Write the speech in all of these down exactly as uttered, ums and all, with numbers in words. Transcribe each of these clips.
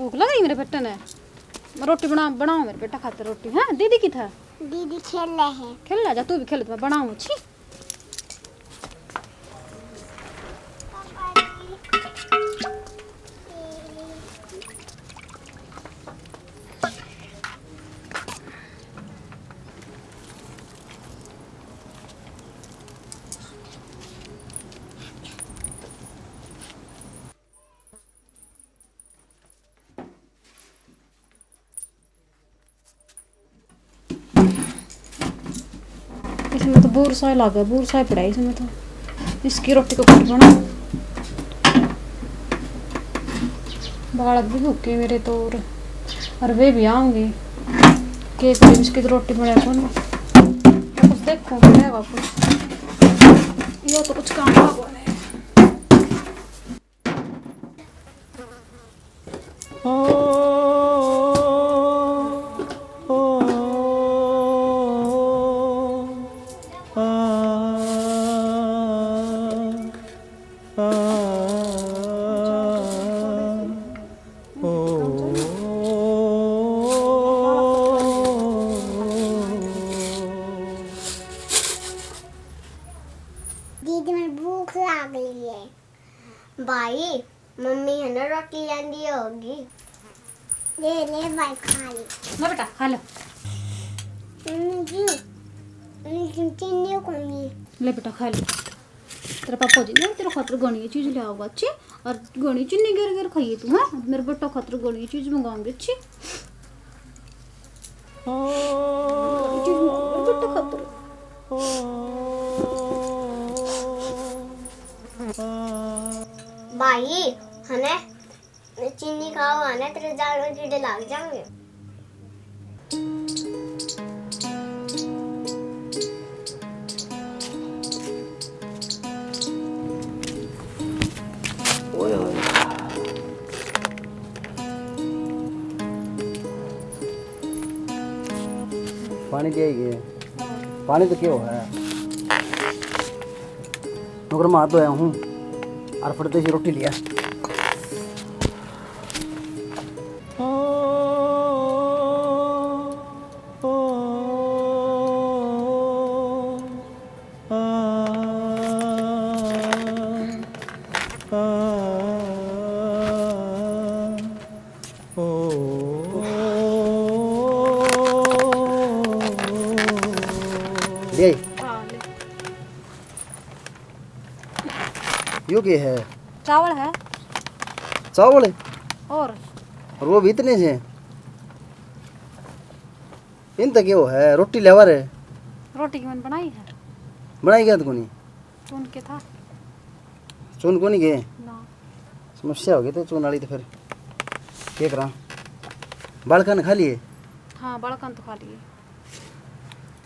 भूख लग रही मेरे बेटे ने। मैं रोटी बना, बनाओ मेरे बेटा खातिर रोटी। हाँ, दीदी की था? दीदी खेल रहे हैं। खेल रहा, जा तू भी खेल, मैं बनाऊँ। अच्छी। इसमें तो बोर सा ही लागे, बोर सा ही पड़ा है इसमें तो। इसकी रोटी को कौन बना? बालक भी भूखे मेरे तो, और, और वे भी आऊंगे। के करें, इसकी तो रोटी बना कौन? कुछ देखो, क्या हुआ कुछ? यो तो कुछ काम का कौन है? दीदी, मेरी भूख लाग रही है। भाई, मम्मी है ना, रोटी लांदी होगी। ले, ले भाई, खा ले। लो बेटा, खा लो। मम्मी जी, मम्मी जी, चीनी कोनी। ले बेटा, खा ले। तेरा पापा जी ने तेरे खातर घणी चीज ले आओगा, अच्छी? और घणी चीनी गिर गिर खाइए तू, हाँ? मेरे बेटा खातर घणी चीज मंगाऊंगी, अच्छी? चीज मंगाऊंगी मेरे बेटा खातर। भाई, हने चीनी खाओ, हने तेरे जाल में कीड़े लाग जाएंगे। ओए, ओए। पानी दे आइए। पानी तो क्यों है? मगर मैं हाथ धोया हूँ और फटते से रोटी लिया। दे। हाँ, ले। यो के है? चावल है। चावल है? और? और वो भी इतने से? इन तक यो है, रोटी लेवा रे। रोटी की मैंने बनाई है। बनाई क्या तो कोनी? चुन के था। चुन कोनी गए? ना। समस्या हो गई तो चुन वाली तो फिर क्या करा? बालका ने खा लिए? हाँ, बालका ने तो खा लिए।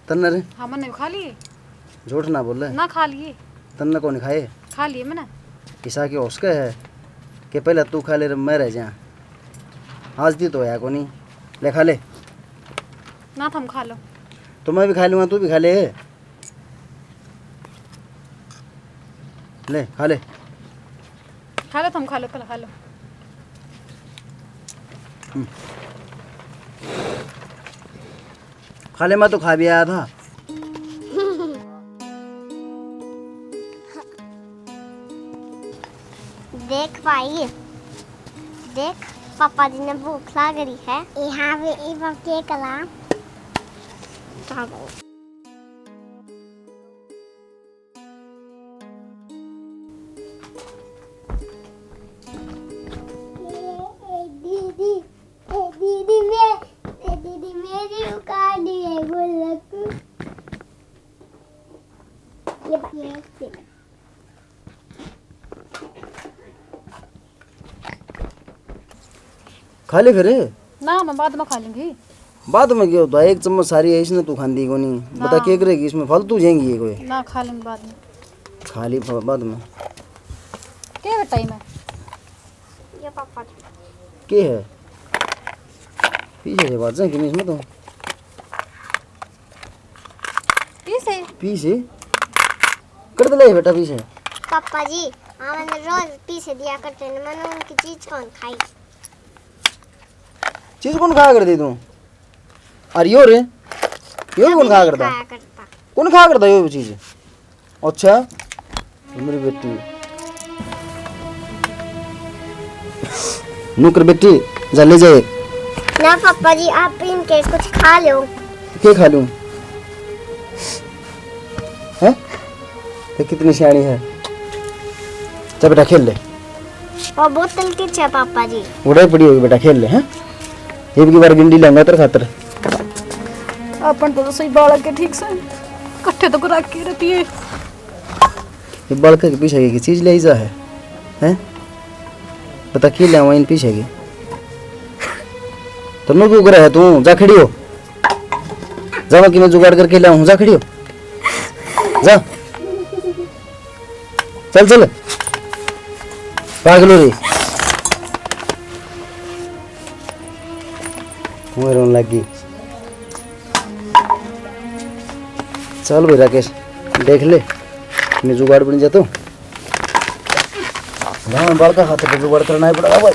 तन्ने रे? हाँ, मैंने खा लिए। झूठ ना बोले। ना, खा लिए। तन्ने कौन खाए? खा लिए मैंने। किसा के होश के है कि पहले तू खा ले, मैं रह जा। आज दी तो है कोनी। ले, खा ले। ना, तुम खा लो। तो मैं भी खा लूँगा, तू भी खा ले। ले, खा ले। खा लो, तुम खा लो, पहले खा लो। हम्म। खा ले, मैं तो खा भी आया था। देख भाई, देख, पापा जी ने भूख लाग रही है। यहाँ भी इब के कला। ए, ए, दीदी, ए, दीदी, मैं, ए, दीदी, मेरी उकाली है गुल्लक। ये बा-, ये, ये। खा ले फिर। ना, मैं बाद में खा लूंगी। बाद में क्यों होता है? एक चम्मच सारी है, इसने तू खांदी कोनी। बता हाँ। के करेगी इसमें? फालतू जाएंगी ये कोई। ना, खा लूंगी बाद में। खा ली फ-, बाद में। के बेटा, ये मैं? ये पापा जी। के है? पीछे से बात जाएंगी इसमें तो। पीसे? पीसे? कर दे ले बेटा पीसे। पापा जी, हाँ, मैंने रोज पीसे दिया करते ने, मैंने उनकी चीज कौन खाई? चीज कौन खाया करती तू? और यो रे, यो भी कौन खाया करता? खाया करता। कौन खाया करता यो भी चीज? अच्छा, मेरी बेटी। नौकर बेटी, जा ले जाए। ना पापा जी, आप इनके कुछ खा लो। के खा लूं? हैं? तो कितनी सियाणी है। चल बेटा, खेल ले। और बोतल किस है पापा जी? उड़े पड़ी होगी बेटा, खेल ले, हैं? ये भी बार गिंडी लाऊंगा तेरे खातर। अपन तो सही बालक के ठीक से कट्ठे तो रख के रहती है। ये बालक के पीछे की चीज ले जा है, हैं? बता, की ले आवा इन पीछे की? तो मैं क्यों करे है तू? जा खड़ी हो। जा, मैं कि मैं जुगाड़ करके ले आऊं, जा खड़ी हो। जा। चल, चल। पागलो रे। मुँह रोने लग गई। चल भाई राकेश, देख ले, मैं जुगाड़ बन जाता हूँ। हाँ, बालका खाते पे जुगाड़ करना ही पड़ेगा भाई।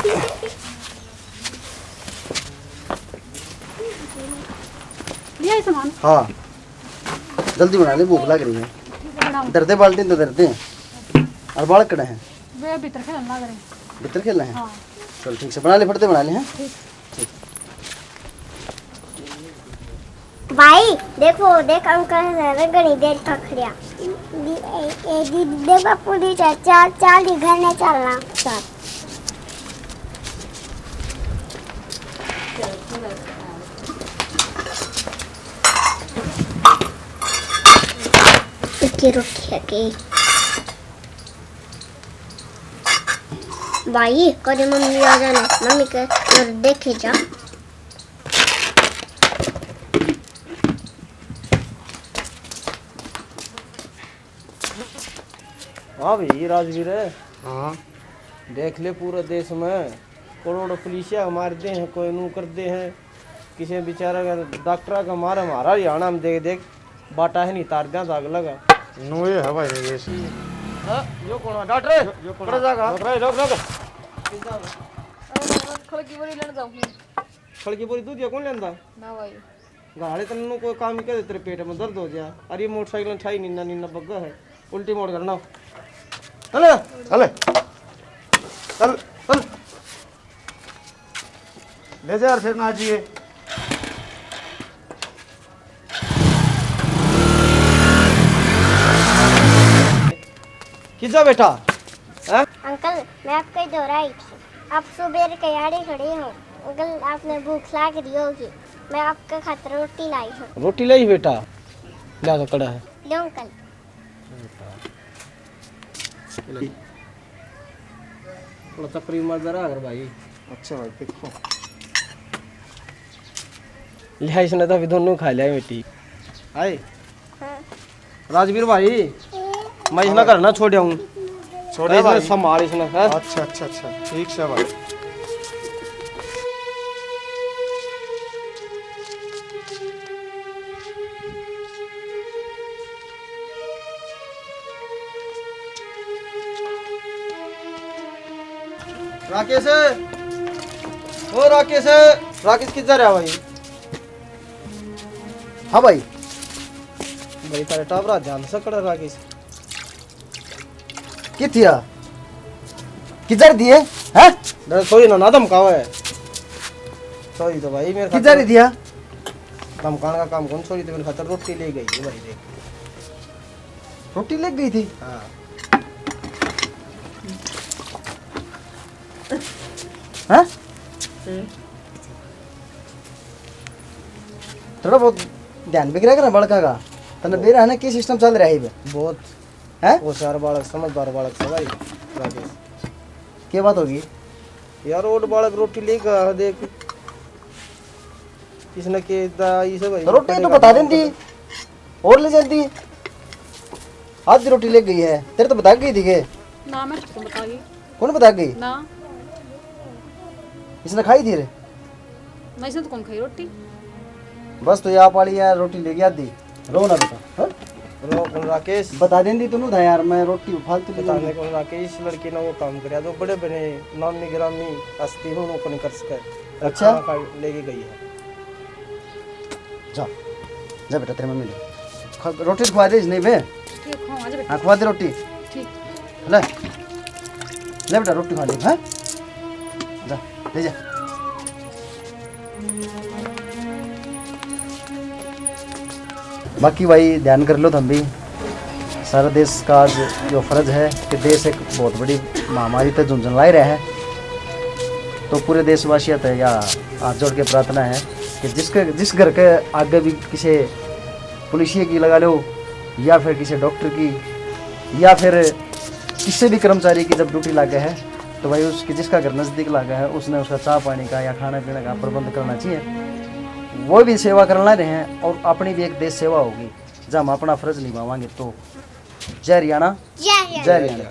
लिया ये सामान? हाँ, जल्दी बना ले, भूख लग रही है। बनाओ। धर दे बाल्टी तो धर दे। और बालक कड़े हैं? वे भीतर खेलने लग रहे हैं। भीतर खेलना है? हाँ। चल ठीक से बना ले, फटते बना ले, हैं? ठीक। ठीक। भाई, देखो, देख अंकल है ना, घणी देर तक खड़िया। दी-, ए, ए, दी-, देख बापू जी, चाल, चाल, चाल, दी घर में चलना, चल। इतनी रोटी है कि भाई, कदे मम्मी आ जाना, मम्मी के घर देखे जा। हाँ भाई राजवीर। हाँ। देख ले, पूरे देश में करोड़ों पुलिसिया मार दे हैं, कोई नू कर दे हैं, किसी बेचारा का, डॉक्टर का मारे मारा हरियाणा में देख देख, बाटा है नहीं तार दिया दाग लगा। नो ये है भाई, ये सी। हाँ, यो कौन है? डॉक्टर, यो, यो कौन पकड़ा है? जागा। Doctor, doctor. खड़ की बोरी लेने जाऊँ। खड़ की बोरी दूध या कौन लेंदा? ना भाई। गाले तन्नू कोई काम कर, तेरे पेट में दर्द हो गया। अरे मोटरसाइकिल ठाई निन्ना निन्ना बग्गा है, उल्टी मोड़ करना। चल, चल, चल, चल। ले जा यार, फिर ना जिए। किजा बेटा? हैं? अंकल, मैं आपके ही दौरा आई थी। आप सुबह के आड़े खड़े हो। अंकल, आपने भूख लाग रही होगी, मैं आपके खातर रोटी लाई हूँ। रोटी लाई बेटा? ला तो कड़ा है। लो अंकल। थोड़ा चक्री मर जरा अगर भाई। अच्छा भाई, देखो। लिया इसने तो अभी दोनों खा लिया बेटी। आए। हाँ। राजवीर भाई, मैं इसने घर ना छोड़ आऊँ। छोड़ इसने भाई। संभाल इसने, हैं? अच्छा, अच्छा, अच्छा। ठीक से भाई। राकेश, ओ राकेश। राकेश किधर है भाई? हाँ भाई। भाई, थारे टाबरा ध्यान से कड़ा राकेश। किथिया? किधर दिए? हैं? डर सोई ना, ना धमकावे। सोई तो भाई मेरे किधर खातिर दिया? धमकाने का काम कौन, सोई तो मेरे खातिर रोटी ले गई है भाई, देख। रोटी ले गई थी? हाँ। हैं? हम्म। थोड़ा बहुत ध्यान भी करा कर बालका का। तन्ने बेरा है ना, के सिस्टम चल रहा है इबे? बहुत हैं? होशियार बालक, समझदार बालक से भाई, राकेश। के बात होगी? यार, ओड बालक रोटी लेके आ, देख। इसने के दा, इसे भाई रोटी तो बता देती, और ले जाती। आधी रोटी ले गई है, तेरे तो बता गई थी के? ना, मैं तो बता गई। कौन बता गई? ना। इसने खाई थी रे? मैं इसने तो कौन खाई रोटी? बस तो ये आप वाली यार रोटी ले गया दी। रो ना बेटा, हाँ? रो कौन राकेश? बता देंदी तो नु था यार, मैं रोटी फालतू नहीं बताने दूंगी। कौन राकेश, इस लड़की ने वो काम करया जो बड़े बड़े नामी गिरामी हस्ती हूँ, वो नहीं कर सके। अच्छा। हाँ, कल लेके गई है। जा, जा बेटा, तेरी मम्मी ले। खा, रोटी तो खवा दे, नहीं बे। ठीक, हाँ, आ जा बेटा। हाँ, खवा दे रोटी। ठीक। ले, ले बेटा, रोटी खा ले, हाँ? जा, ले जा। बाकी भाई, ध्यान कर लो थम भी। सारा देश का आज जो फर्ज है कि देश एक बहुत बड़ी महामारी तै जूझण लाग रहा है, तो पूरे देशवासियों तै या हाथ जोड़ के प्रार्थना है कि जिसके, जिस घर के आगे भी किसी पुलिसिए की लगा लो, या फिर किसी डॉक्टर की, या फिर किसी भी कर्मचारी की जब ड्यूटी लागे है, तो भाई, उसकी, जिसका घर नज़दीक लागे है, उसने उसका चाय पानी का या खाने पीने का प्रबंध करना चाहिए। वो भी सेवा करना रहे हैं और अपनी भी एक देश सेवा होगी। जब हम अपना फर्ज निभावांगे तो। जय हरियाणा। जय हरियाणा। जय हरियाणा।